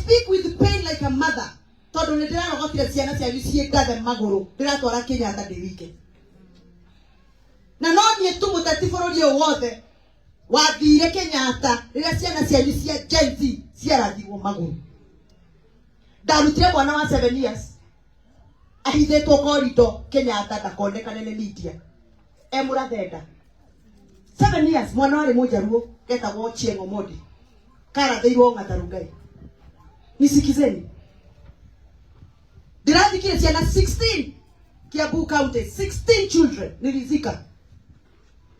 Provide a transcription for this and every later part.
speak with pain like a mother tondũ nĩ ndĩrarogotire ciana cianyu ciĩ ngathe magũrũ ndĩratwara Kenyatta ndĩ wike. Na no niĩ tu mũteti bũrũri ũyũ wothe wathire Kenyatta rĩrĩa ciana cianyu cia Gen Z ciarathirwo magũrũ. Ndarutire mwana wa 7 years ahithĩtwo korido Kenyatta ndakonekane nĩ media e mũrathenda 7 years mwana warĩ mũnjaruo getagwo Ochieng' Omondi karathĩirwo ng'ataru Ngai. Nisikizeni, ndĩrathikire ciana 16 Kiambu County, 16 children nilizika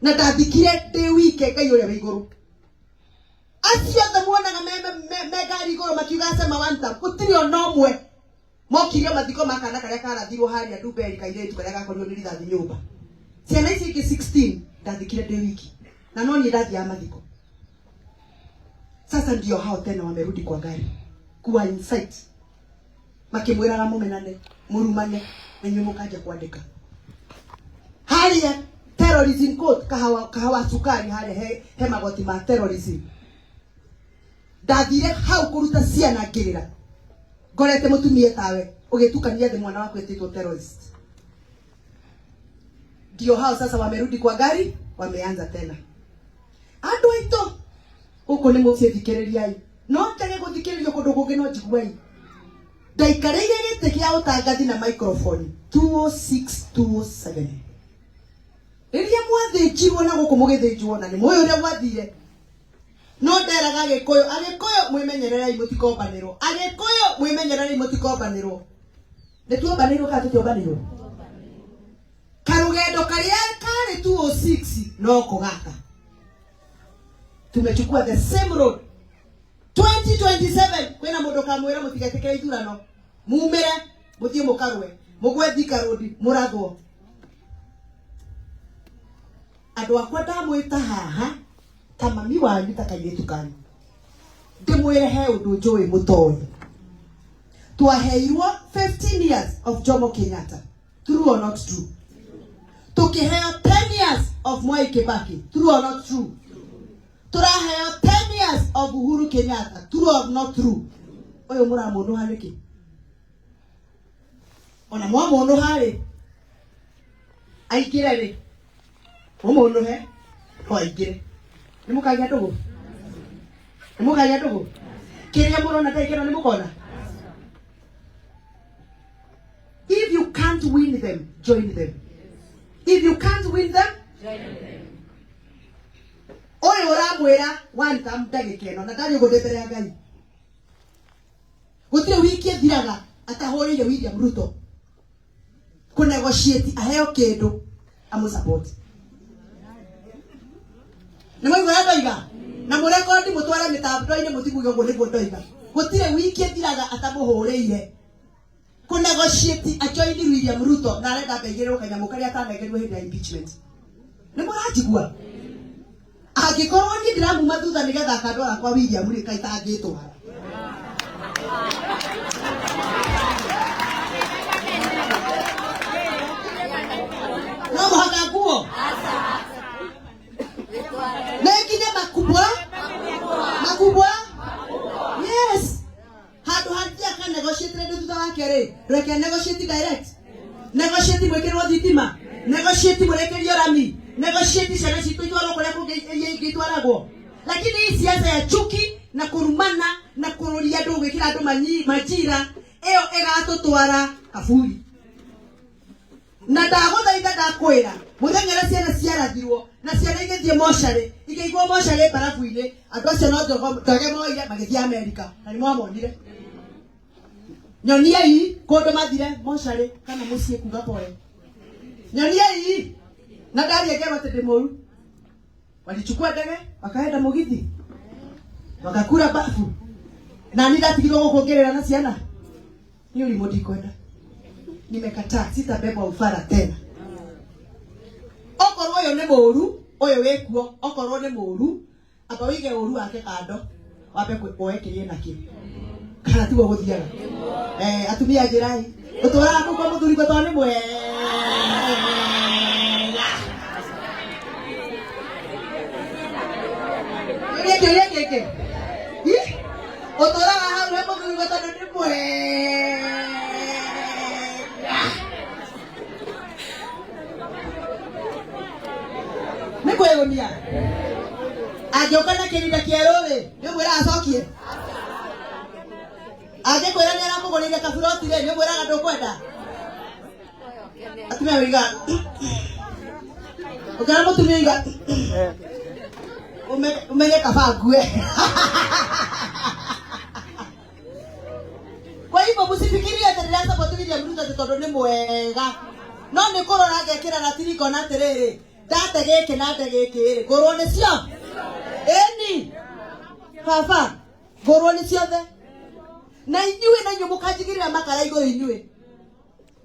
na ndathikire ndĩ wike Ngai ũrĩa wĩ igũrũ. Acio othe muonaga me ngari igũrũ makiuga sema one time, gũtirĩ ona ũmwe mokirio mathiko ma kana karĩa karathirwo harĩa Ndumberi, kairĩtu karĩa gakorirwo nĩ rithathi nyũmba. Ciana ici ingĩ 16 ndathikire ndĩ wiki na no niĩ ndathiaga mathiko. Sasa ndio hao tena wamerudi kwa gari kuwa incite makimwiraga mumenane murumane na inyuĩ mũkanja kwandĩka harĩa terrorism court kahawa, kahawa cukari harĩa he magoti ma terrorism. Ndathire hau kũruta ciana ngĩrĩra ngorete mũtumia tawe ũgĩtukania thĩ mwana waku etĩtwo terrorist. Ndio hao sasa wamerudi kwa gari wameanza tena. Andũ aitũ gũkũ nĩ mũciĩ, thikĩrĩriai, no njage gũthikĩrĩrio kũndũ kũngĩ no njiguai. Ndaikarĩire gĩtĩ kĩa ũtangathi na microphone 206 207 rĩrĩa mwathĩnjirwo na gũkũ mũgĩthĩnjwo na nĩ mũĩ ũrĩa gwathire. No nderaga Agĩkũyũ, Agĩkũyũ mwĩmenyererei mũtikombanĩrwo, Agĩkũyũ mwĩmenyererei mũtikombanĩrwo. Nĩ tuombanĩirwo kana tũtiombanĩirwo? Karũgendo karĩa karĩ 206 no ko gaka tumechukua the same road 2027. Kwĩna mũndũ kamwĩra mũtigetĩkĩre ithurano, mumĩre mũthiĩ mũkarũe, mũgwe Thika Road mũrathwo. Andũ akwa ndamwĩta haha ta mami wanyu, ta kairĩtu kanyu, ndĩmwĩre he ũndũ njũĩ mũtoĩ. Twaheirwo 15 years of Jomo Kenyatta, true or not true? Tukiheo 10 years of Mwai Kibaki, true or not true? Turaheo 10 years of Uhuru Kenyatta, true or not true? Ũyũ mũramũnũha nĩkĩ? Ona mwamũnũha rĩ, aingĩre rĩ, mũmũnũhe no aingĩre. Nĩ mũkagĩa ndũgũ, nĩ mũkagĩa ndũgũ. Kĩrĩa mũrona ndagĩka ĩno nĩ mũkona. If you can't win them, join them. If you can't win them, ũyũ ũramwĩra one time ndagĩka ĩno na ndarĩ ũguo ndĩ mbere ya Ngai. Gũtirĩ wiki ĩthiraga atahũrĩire William Ruto kũ negotiate aheo kĩndũ amũ support. Nĩ mwaigua ũrĩa ndoiga? Na mũrekondi mũtware mĩtambo-inĩ mũtikuge ũguo nĩguo ndoiga. Gũtirĩ wiki ĩthiraga atamũhũrĩire kũ negotiate ajoini William Ruto na arenda mbeigĩrĩrwo kanyamũ karĩa atanengerirwo hĩndĩ ya impeachment. Nĩ mũranjigua? Angĩkorwo niĩ ndĩramuma thutha nĩgetha akandwara kwa William rĩ, kaĩ tangĩtwara? No mũhaka nguo nĩ nginya makubwa makubwa. Yes, handũ hangĩ aka negotiate rĩndĩ thutha wake rĩ, reke negotiate direct, negotiate mwĩkĩrwo thitima, negotiate mũrĩkĩrio rami, negotiate ciana citũ itwarwo kũrĩa kũngĩ iria ingĩ itwaragwo. Lakini hii siasa ya chuki na kũrumana na kũrũria andũ, gwĩkĩra andũ majira ĩyo ĩgatũtwara kaburi. Na ndagũthaitha, ndakwĩra, mũthenya ũrĩa ciana ciarathirwo na ciana igĩthiĩ mocarĩ, ikĩigwo mocarĩ mbarabu-inĩ, andũ acio no ndoge moire magĩthiĩ Amerika na nĩ mwamonire. Nyoniai kũndũ mathire mocarĩ kana mũciĩ kuga pole. Nyoniai. Na ndaria ngerwo atĩ ndĩ mũru. Walichukua ndege wakaenda mũgithi wakakura bafu na ni ndatigirwo gũkũ ngĩrĩra na ciana. Ni ũrimũ ndikwenda, nimekataa, sitabebwa ufara tena. Okorwo ũyũ nĩ mũru, ũyũ wĩkuo, okorwo nĩ mũru, amba wĩige ũru wake kando, wambe woe kĩrĩa nakĩo, kana tiguo gũthiaga? Eh, atumia njĩrai, ũtũraga kũu kwa mũthuri gwe tondũ nĩ mwega. Kĩũria kĩngĩ. Ih, ũtũraga hau he mũthuri. Ũguo tondũ nĩ mwega. Nĩ kwĩyũmia. Angĩũka na kĩrinda kĩerũ rĩ, nĩ ũmwĩraga acokie. Angĩkwĩra nĩ aramũgũrĩire kaburoti rĩ, nĩ ũmwĩraga ndũkwenda. Atumia oiga ũkĩona mũtumia oiga umenye kaba ngue. Kwa hivyo msifikirie atĩ ndĩra support William Ruto atĩ tondũ nĩ mwega, no nĩ kũrora ngekĩra ratiri ngona atĩrĩrĩ, ndate gĩkĩ na nde gĩkĩ rĩ, ngũrwo nĩcio ĩni baba, ngũrwo nĩ ciothe. Na inyuĩ na inyuĩ mũkanjigĩrĩra makara igũrũ, inyuĩ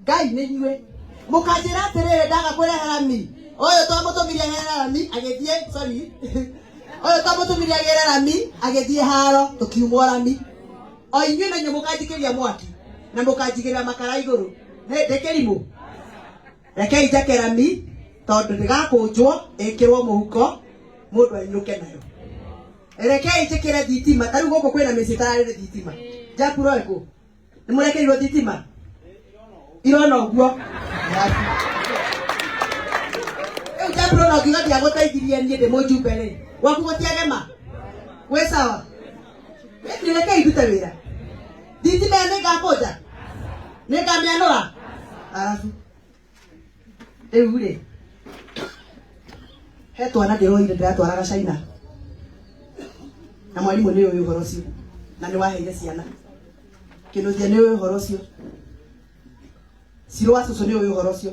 Ngai nĩ inyuĩ mũkanjĩra atĩrĩrĩ, ndaga kũrehe rami ũyũ twamũtũmire agĩre rami agĩthiĩ, sorry, ũyũ twamũtũmire agĩre rami agĩthiĩ haro, tũkiumwo rami. O inyuĩ na inyuĩ mũkanjikĩria mwaki na mũkanjigĩrĩra makara igũrũ. Ndĩ kĩrimũ? Rekei njake rami tondũ ndĩgakũnjwo ĩkĩrwo mũhuko mũndũ ainũke nayo. Rekei njĩkĩre thitima. Ta rĩu gũkũ kwĩna mĩciĩ ĩtararĩ thitima. Njapuro ĩkũ nĩ mũrekerirwo thitima irona ũguo. Rĩu njapuro no ngiuga ndiagũteithirie niĩ ndĩ mũjumbe rĩ, gwaku gũtiagema gwĩ sawa. Ĩni rekei ndute wĩra. Thitima ĩyo nĩngakũnja, nĩngamĩanũra. Arabu rĩu rĩ, he twana ndĩroire ndĩratwaraga China na mwarimũ nĩ ũĩ ũhoro ũcio na nĩ waheire ciana kĩnũthia, nĩ ũĩ ũhoro ũcio. Ciro wa cũcũ nĩ ũĩ ũhoro ũcio.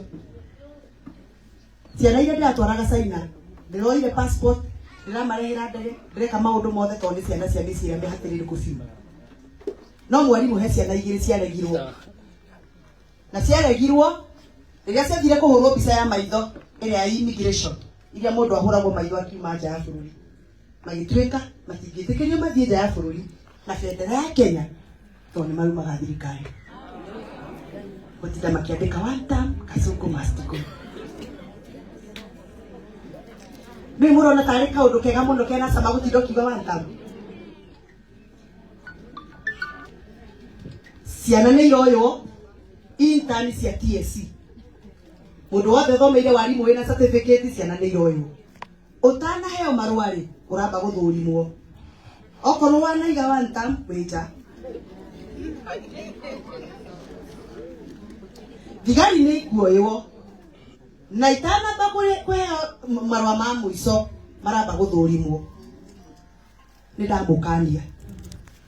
Ciana iria ndĩratwaraga China, ndĩroire passport, ndĩramarehera ndege, ndĩreka maũndũ mothe tondũ nĩ ciana cia mĩciĩ ĩrĩa mĩhatĩrĩrĩku biũ. No mwarimũ, he ciana igĩrĩ ciaregirwo, na ciaregirwo rĩrĩa ciathire kũhũrwo mbica ya maitho ĩrĩa ya immigration, iria mũndũ ahũragwo maitho akiuma nja ya bũrũri. Magĩtuĩka matingĩtĩkĩrio mathiĩ nja ya bũrũri na bendera ya Kenya tondũ nĩ marumaga thirikari gũtinda makĩandĩka "One term, Kasongo must go". Nĩ mũrona tarĩ kaũndũ kega mũno kena cama gũtinda ũkiuga "one term"? Ciana nĩ iroywo intern cia TSC. Mũndũ wothe ũthomeire warimũ wĩna certificate, ciana nĩ iroywo. Ũtanaheo marũa rĩ, ũramba gũthũrimwo. Okorwo wanaiga one term, wĩ nja. Thigari nĩ ikuoywo na itanamba kũheo marũa ma mũico, maramba gũthũrimwo. Nĩ ndamũkania,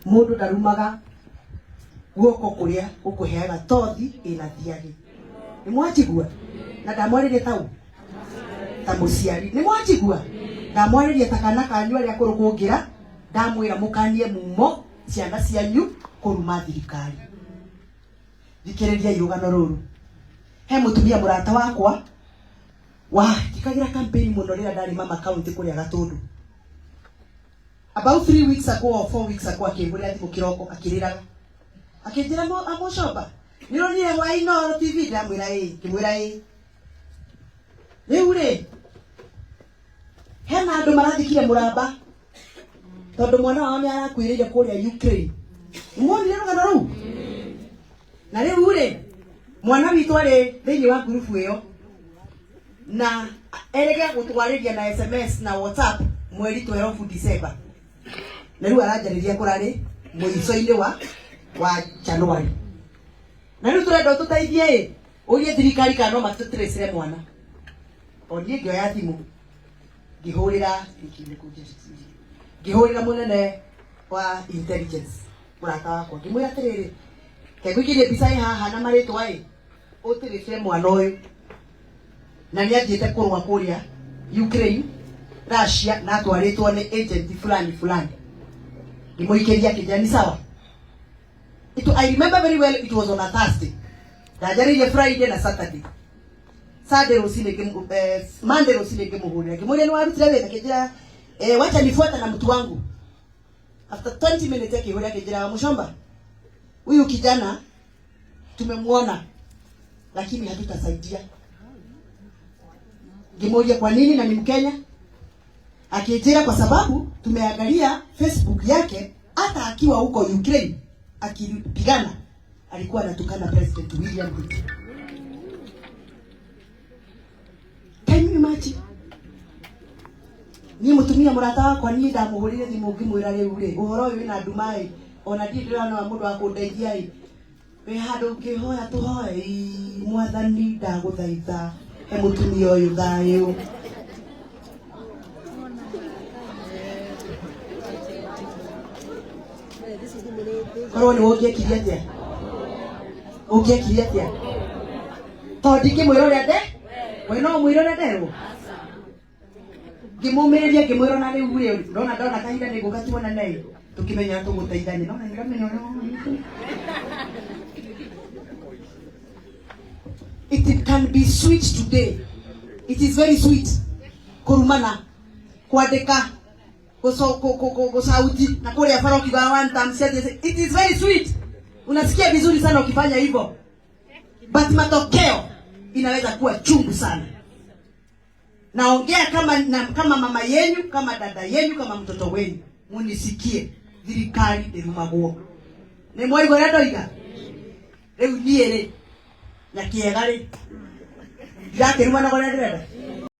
mũndũ ndarumaga guoko kũrĩa gũkũheaga tothi ĩna thiagĩ. Nĩ mwanjigua? Na ndamwarĩria tau ta mũciari. Nĩ mwanjigua? Ndamwarĩria ta kana kanyu arĩa akũrũ kũngĩra. Ndamwĩra mũkanie mumo ciana cianyu kũruma thirikari. Thikĩrĩriai rũgano rũrũ. He mũtumia mũrata wakwa wahĩtũkagĩra campaign mũno rĩrĩa ndarĩ mama county kũrĩa Gatũndũ. About 3 weeks ago or 4 weeks ago, akĩhũrĩra thimũ kĩroko akĩrĩraga, akĩnjĩra, "Amũcomba, nĩronire hwaĩ Inooro TV?" Ndamwĩra ĩĩ. Ngĩmwĩra ĩĩ, rĩu rĩ, hena andũ marathikire mũramba tondũ mwana wao nĩ arakuĩrĩire kũrĩa Ukraine. Nĩmuonire rũgano rũu? Na rĩu rĩ, mwana witũ arĩ thĩinĩ wa ngurubu ĩyo na erĩge gũtwarĩria na SMS na WhatsApp mweri 12 December, na rĩu aranjarĩria kũrarĩ mũico-inĩ wa January. Na rĩu tũrenda ũtũteithie ĩ ũrie thirikari kana no matũtĩrĩcĩre mwana. O niĩ ngĩoya thimũ ngĩhũrĩra mũnene wa intelligence mũrata wakwa, ngĩmwĩra atĩrĩrĩ, kengũikĩrie mbica ĩ haha na marĩtwa ĩ ũtĩrĩcĩre mwana ũyũ, na nĩ athiĩte kũrũa kũrĩa Ukraine, Russia, na atwarĩtwo nĩ agent fulani fulani. Ngĩmũikĩria, akĩnjĩra ni sawa. I remember very well, it was on a Thursday. Ndanjarĩirie Friday na Saturday. Sunday rũcinĩ Monday rũcinĩ ngĩmũhũrĩra, ngĩmũria, "Nĩ warutire wĩra?" Akĩnjĩra, "Wacha nifuata na mtu wangu." After 20 minutes akĩhũrĩra, akĩnjĩra, "Mũshomba, huyu kijana tumemwona lakini hatutasaidia." Ngĩmũria, "Kwa nini, na ni Mkenya?" Akĩnjĩra, "Kwa sababu tumeangalia Facebook yake, hata akiwa huko Ukraine." Akipigana alikuwa anatukana President William Ruto. Can you imagine? Niĩ mũtumia mũrata wakwa niĩ ndamũhũrĩire thimũ ngĩmwĩra rĩu rĩ ũhoro ũyũ wĩna nduma ĩ ona ndirĩ ndĩrona mũndũ wa kũndeithia ĩ wĩ handũ ngĩhoya tũhoe ĩ mwathani ndagũthaitha he mũtumia ũyũ thayũ. Korwo nĩ ũngĩekire atĩa? Ũngĩekire atĩa? Tondũ ndingĩmwĩra ũrĩa nde we no ũmwĩre ũrĩa nderwo ngĩmũmĩrĩria ngĩmwĩra ona rĩu rĩ ndona ndona kahinda nĩ ngũka tuonane ĩ tũkĩmenya tũgũteithania no nĩndamenya ũrĩa. It can be sweet today. It is very sweet kurumana, kwandĩka, gũcauti na kũrĩa bara ũkiuga one time said it is very sweet. Unasikia vizuri sana ukifanya hivyo, but matokeo inaweza kuwa chungu sana. Naongea kama na, kama mama yenyu, kama dada yenyu, kama mtoto wenyu, munisikie. Thirikari ndĩrumagwo. Nĩ mwaigua ũrĩa ndoiga? Rĩu niĩ rĩ na kĩega rĩ ndirakĩrumanaga ũrĩa ndĩrenda.